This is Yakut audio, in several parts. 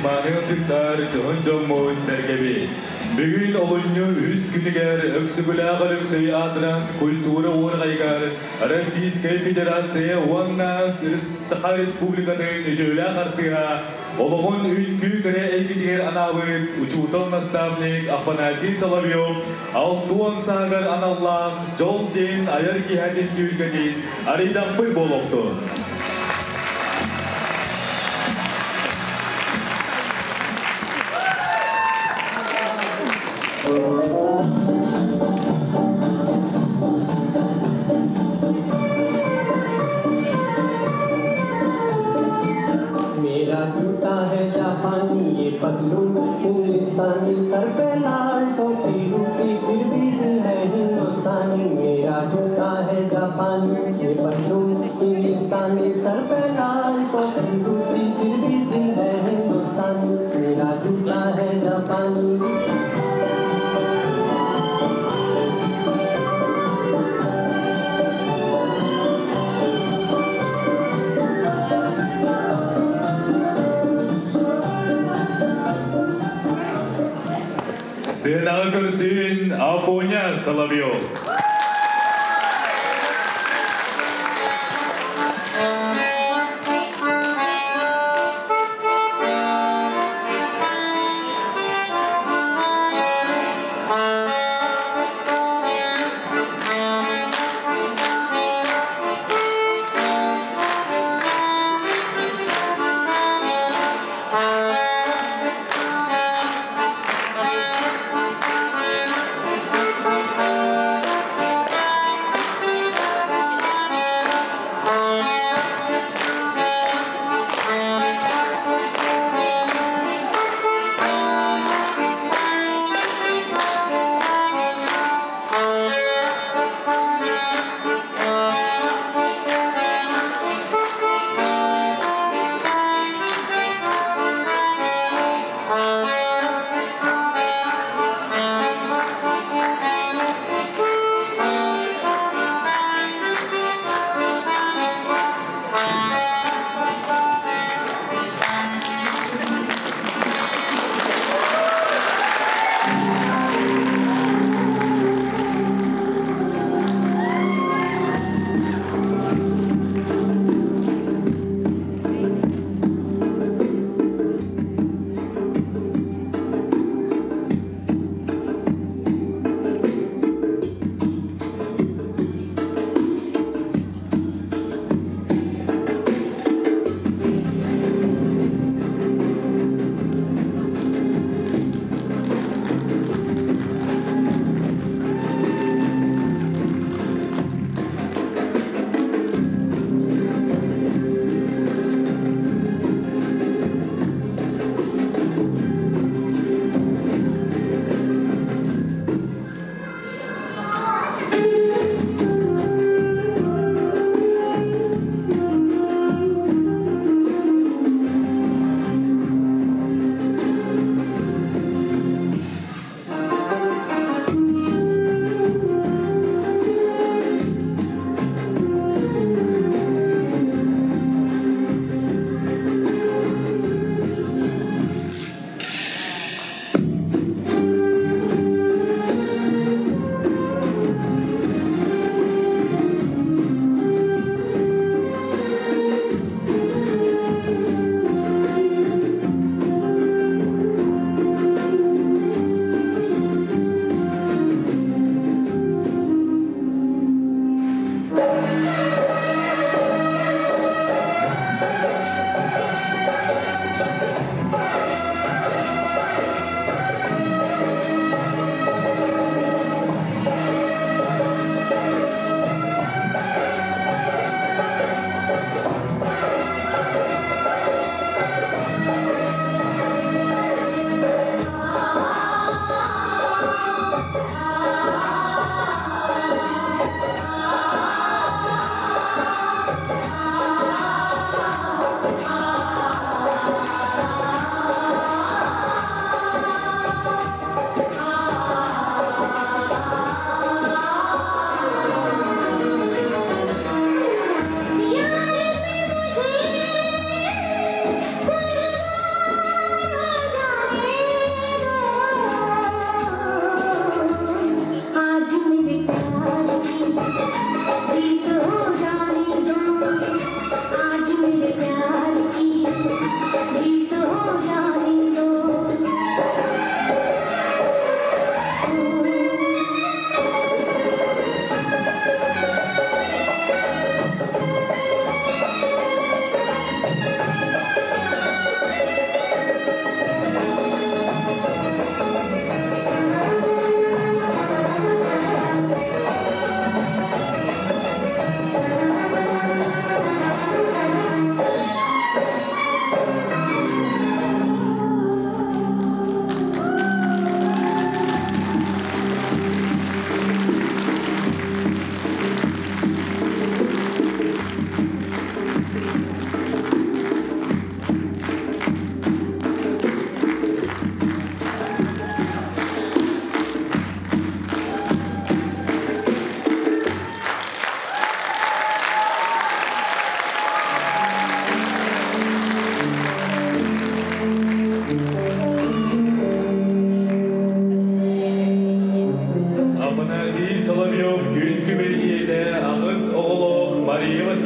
Мааны ытыктар дьоһун дьоммут сэргэбит. Бүгүн олунньу үс күнүгэр Өксөкүлээх Өлөксөй аатынан культура уорҕайыгар Российскай Федерация уонна Саха Республикатын үтүөлээх артыыһа олоҕун үҥкүү кэрэ эйгэтигэр анаабыт учуутал-наставник Афанасий Соловьев 60 сааһыгар аналлаах Дьол диэн айар киэһэтин түһүлгэтин арыйдахпыт буолуохтун. मेरा जूता है जापानी ये पतलून इंग्लिस्तानी सर पे लाल टोपी रूसी फिर भी दिल है हिंदुस्तानी मेरा जूता है जापानी ये पतलून इंग्लिस्तानी सर पे लाल टोपी रूसी फिर भी दिल है हिंदुस्तानी मेरा जूता है जापानी। Сыанаҕа көрсүн Афоня Соловьев.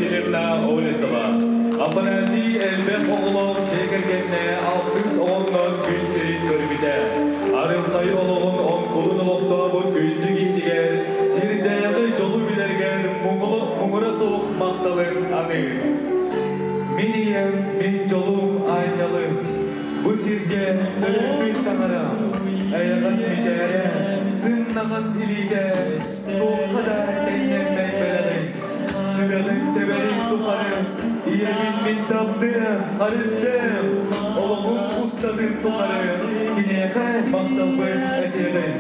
Васильевна Олесова. Афанасий элбэх оҕолоох дьиэ кэргэннэ алтыс оҕоннон күн сирин көрбүтэ. Арылхай олоҕун оҥкулун олохтообут күндү киһитигэр сирдээҕи дьолу билэргэр муҥура суох махталын аныыр. Мин ийэм, мин дьолум, аанньалым, бу сиргэ төрөппүт таҥарам, эйэҕэс мичээрэ, сымнаҕас илиитэ, туохха да тэҥнэммэт бэлэҕим. Сүрэҕим тэбэрин тухары ийэбин мин таптыам, харыстыам, олоҕум устатын тухары киниэхэ махталбын этиэҕим.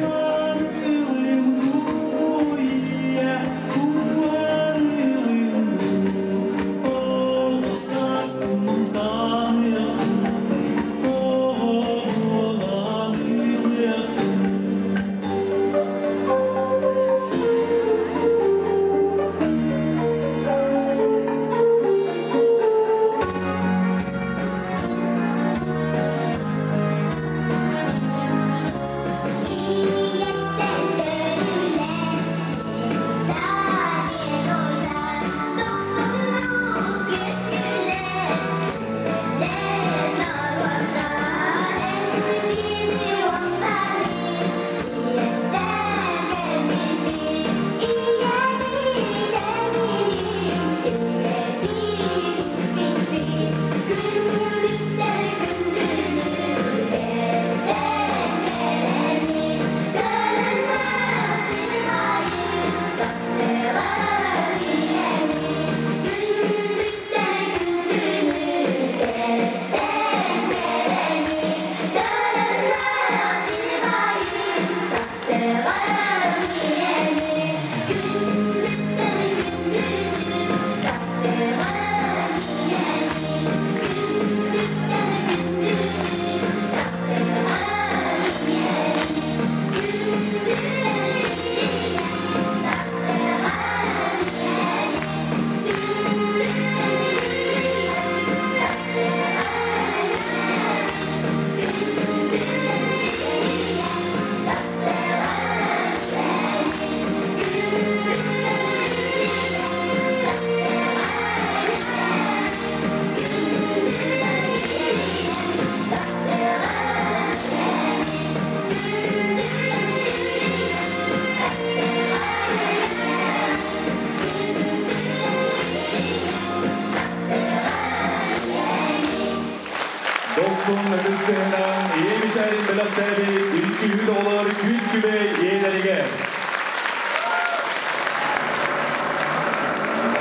Дохсун ытыс тыаһынан ийэ мичээрин бэлэхтээбит үҥкүүһүт оҕолор күн күбэй ийэлэригэр.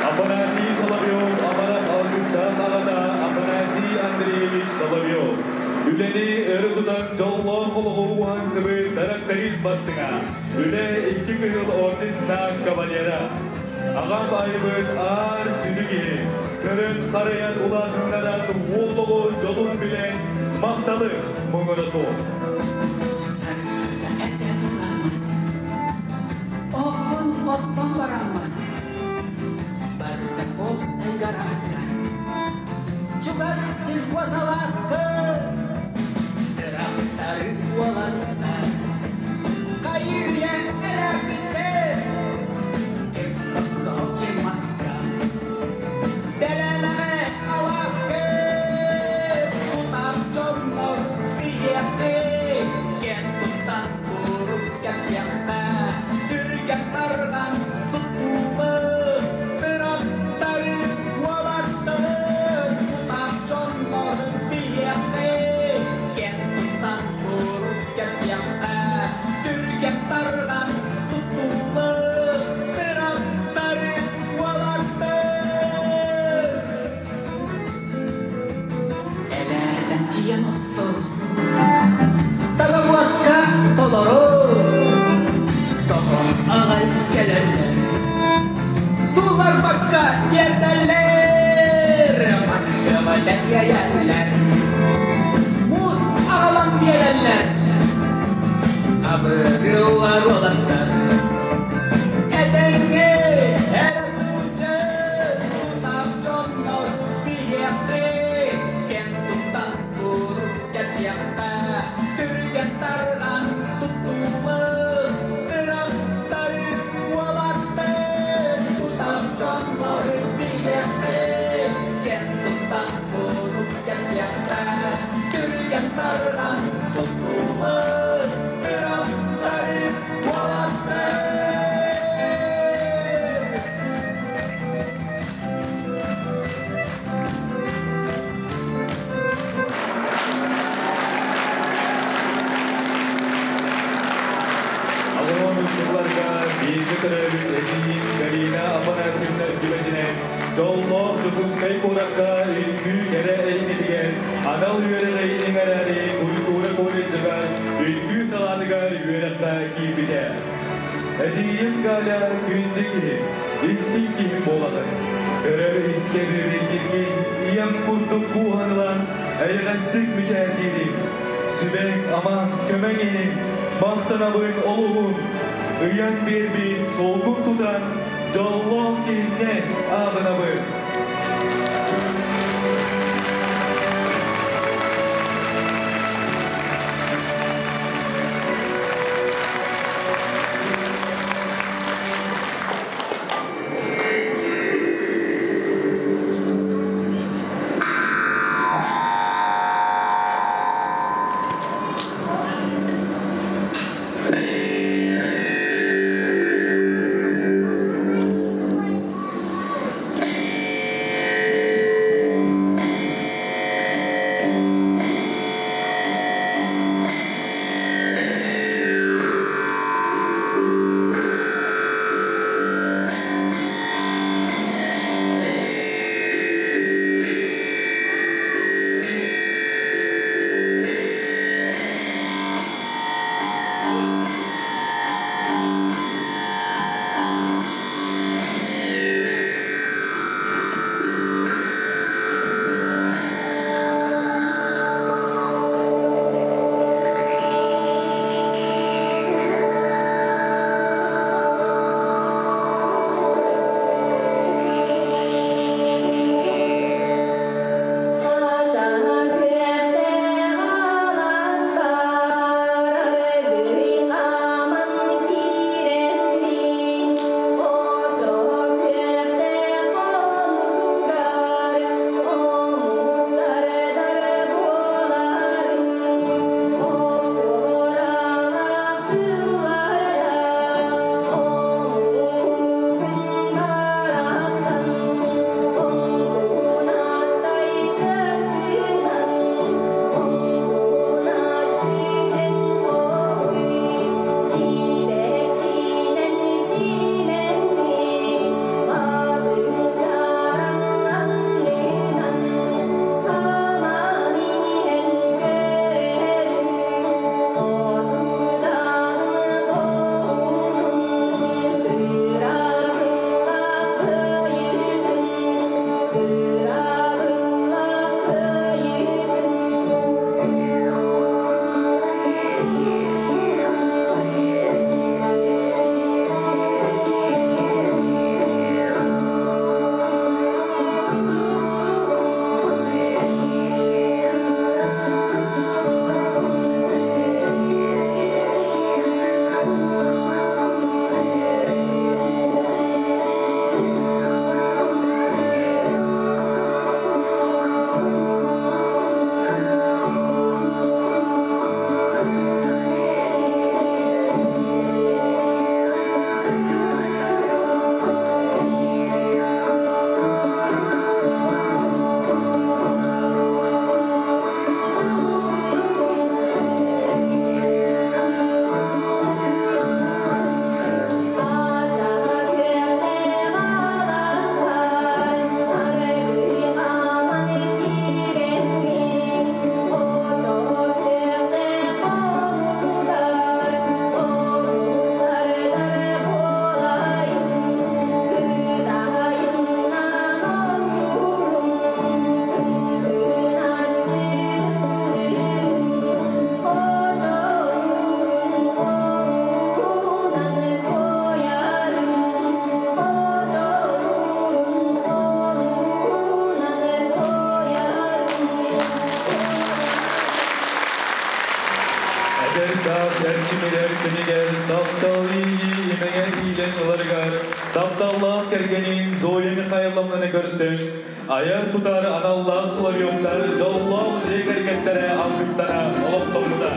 Афанасий Соловьев амарах алгыстаах аҕата Афанасий Андреевич Соловьев. Үлэни өрө тутан дьоллоох олоҕу уһансыбыт тракторист бастыҥа. Үлэ икки кыһыл орден знак кавалера. Аҕам айбыт аар сүдү киһи. Көрөн харайан улаатыннаран уол оҕо дьолун билэн махталы муҥура суох. Сарсыарда эрдэ тураммын, оһохпун оттон бараммын, барда уопсай гарааска, чугас сельхозалааска, тырахтарыыс уолаттар, хайыы-үйэ элээппиттэр, ким маска, Дэлэлэҕэ алааска тутаах дьоннор биһиэхэ киэн туттан куруук кэпсиэххэ түргэн тарҕан туттуулар тырахтарыыс уолаттар тутаах дьоннор биһиэхэ киэн туттан куруук кэпсиэххэ түргэн тарҕан туттуулар тырахтарыыс уолаттар. Элээрдэн тиийэн оттор, столовуоска толору, соһон аҕай кэлэллэр, суулларбакка тиэрдэллэр, Москва тиэйэллэр, муус аҕалан биэрэллэр, абырыллар уолаттар. Этэҥҥэ эрэ сылдьар тутаах дьоннор биһиэхэ кэн туттан куруук кэпсиэххэ түргэн тарҕан туттуулар тырахтарыыс уолаттар тутаах дьоннор биһиэхэ. Дьокуускай куоракка үҥкүү кэрэ эйгэтигэр анал үөрэҕи иҥэрээри культура колледжыгар үҥкүү салаатыгар үөрэххэ киирбитэ. Эдьиийим Галя күндү киһи, истиҥ киһи буолаҕын. Көрөр истэр үөрүйдиргин ийэм курдук кууһан ылан эйэҕэстик мичээрдиирим. Сүбэҥ, амаҥ, көмөҥ иһин махтанабын олуһун. Ыйан биэрбит суолгун тутан дьоллоох киһиннэн ааҕынабын. Эдэр саас эрчимирэр кэмигэр таптал иэйии имэҥэ иилэн ыларыгар тапталлаах кэргэнин Зоя Михайловнаны көрсөн, айар-тутар аналлаах Соловьевтар дьоллоох дьиэ кэргэттэрэ алгыстара олохтоммута.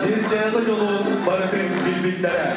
Сирдээҕи дьолу барытын билбиттэрэ.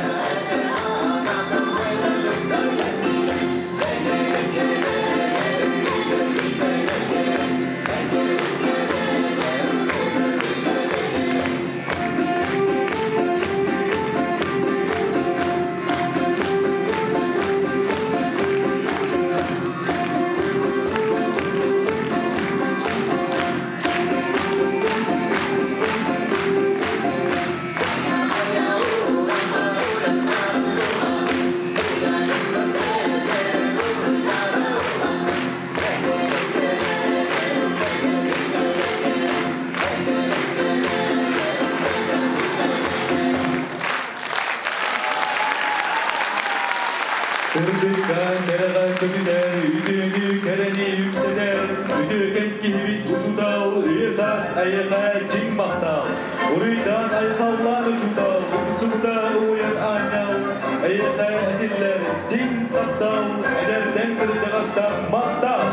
Сырдыкка кэрэҕэ көтүтэр, үтүөнү кэрэни үксэтэр, үтүөкэн киһибит учуутал, үйэ-саас айыха дьиҥ махтал. Уруйдаан айхаллаан учуутал, умсугута уйан аанньал, эйиэхэ этиллэр дьиҥ таптал, эдэрдэн кырдьаҕастан махтал!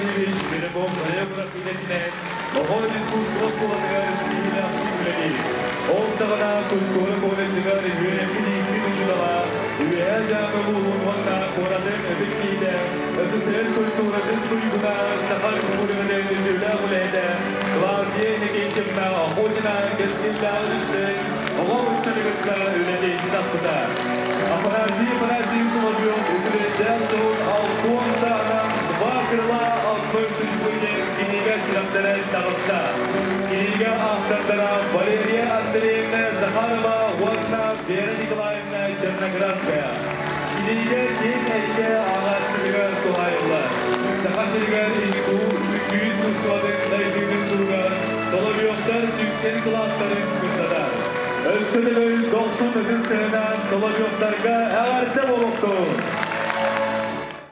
Афанасьевич педагог хореограф идэтинэн оҕо искусство оскуолатыгар ситиһиилээхтик үлэлиир. Ол саҕана культура колледжыгар үөрэммит ииппит учуутала Үөһээ Дьааҥы улууһун уонна куоратын ытык киһитэ, СССР культуратын туйгуна, Саха Республикатын үтүөлээх үлэһитэ Клавдия Иннокентьевна Охотина кэскиллээх үстэн оҕо ыччаты кытта үлэтин саппыта. Афанасий Афанасьевич Соловьев үтүлэрдээх дьон алтуон саҕана «Два крыла одной судьбы» диэн кинигэ сүрэхтэрэ таҕыста. Кинигэ автордара Валерия Андреевна Захарова уонна Вера Николаевна Черноградская. Кинигэ киэҥ эйгэ ааҕааччытыгар туһаайыллар. Саха сиригэр үҥкүү искусствотын сайдыытын туһугар Соловьевтар сүҥкэн кылааттарын сырдатар. Өссө төгүл дохсун ытыс тыаһынан Соловьевтарга эҕэрдэ буолуохтун!